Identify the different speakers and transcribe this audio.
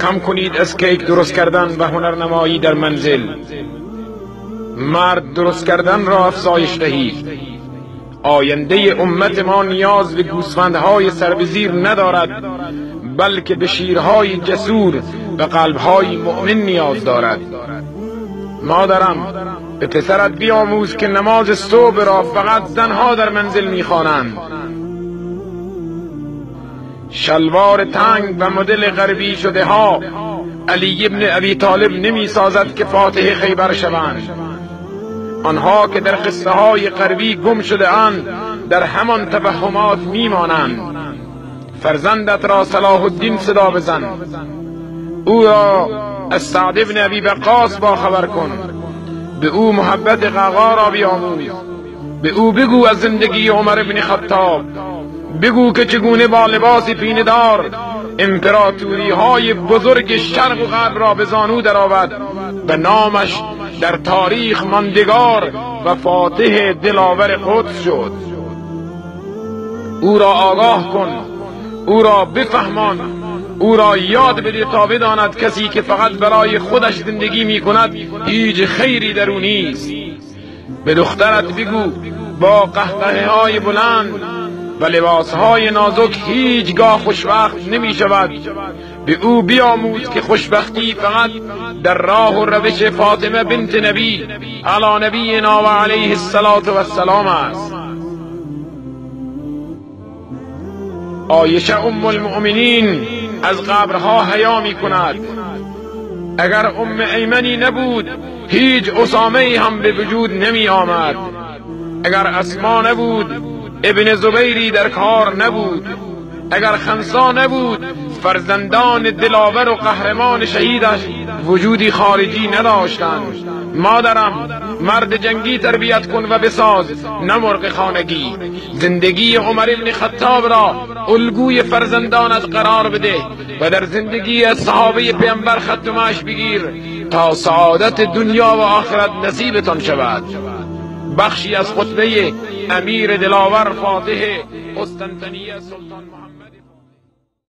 Speaker 1: کم کنید از کیک درست کردن و هنرنمایی در منزل. مرد درست کردن را افزایش دهید. آینده امت ما نیاز به گوسفندهای سربزیر ندارد، بلکه به شیرهای جسور و قلبهای مؤمن نیاز دارد. مادرم، به پسرت بیاموز که نماز صبح را فقط زنها در منزل میخوانند. شلوار تنگ و مدل غربی شده ها علی ابن ابی طالب نمی سازد که فاتح خیبر شوند. آنها که در قصه های غربی گم شده اند در همان توهمات می مانند. فرزندت را صلاح الدین صدا بزن، او را از سعد ابن ابی وقاص با خبر کن، به او محبت قعقاع را بیاموز، به او بگو از زندگی عمر ابن خطاب، بگو که چگونه با لباس پینه‌دار امپراتوری های بزرگ شرق و غرب را به زانو درآورد و نامش در تاریخ ماندگار و فاتح دلاور قدس شد. او را آگاه کن، او را بفهمان، او را یاد بده تا بداند کسی که فقط برای خودش زندگی می کند هیچ خیری در او نیست. به دخترت بگو با قهقهه های بلند و لباسهای نازک هیچگاه خوشبخت نمی شود. به او بیاموز که خوشبختی فقط در راه و روش فاطمه بنت نبی علی نبینا و علیه الصلاة و السلام است. عایشه ام المؤمنین از قبرها حیا می کند. اگر ام ایمنی نبود هیچ اسامه هم به وجود نمی آمد. اگر اسما نبود ابن زبیری در کار نبود. اگر خنسا نبود فرزندان دلاور و قهرمان شهیدش وجودی خارجی نداشتند. مادرم، مرد جنگی تربیت کن و بساز، نه مرغ خانگی. زندگی عمر ابن خطاب را الگوی فرزندانت قرار بده و در زندگی صحابه پیامبر خط و مشی بگیر تا سعادت دنیا و آخرت نصیبتان شود. بخشی از خطبه امیر دلاور فاتح قسطنطنیه سلطان محمد.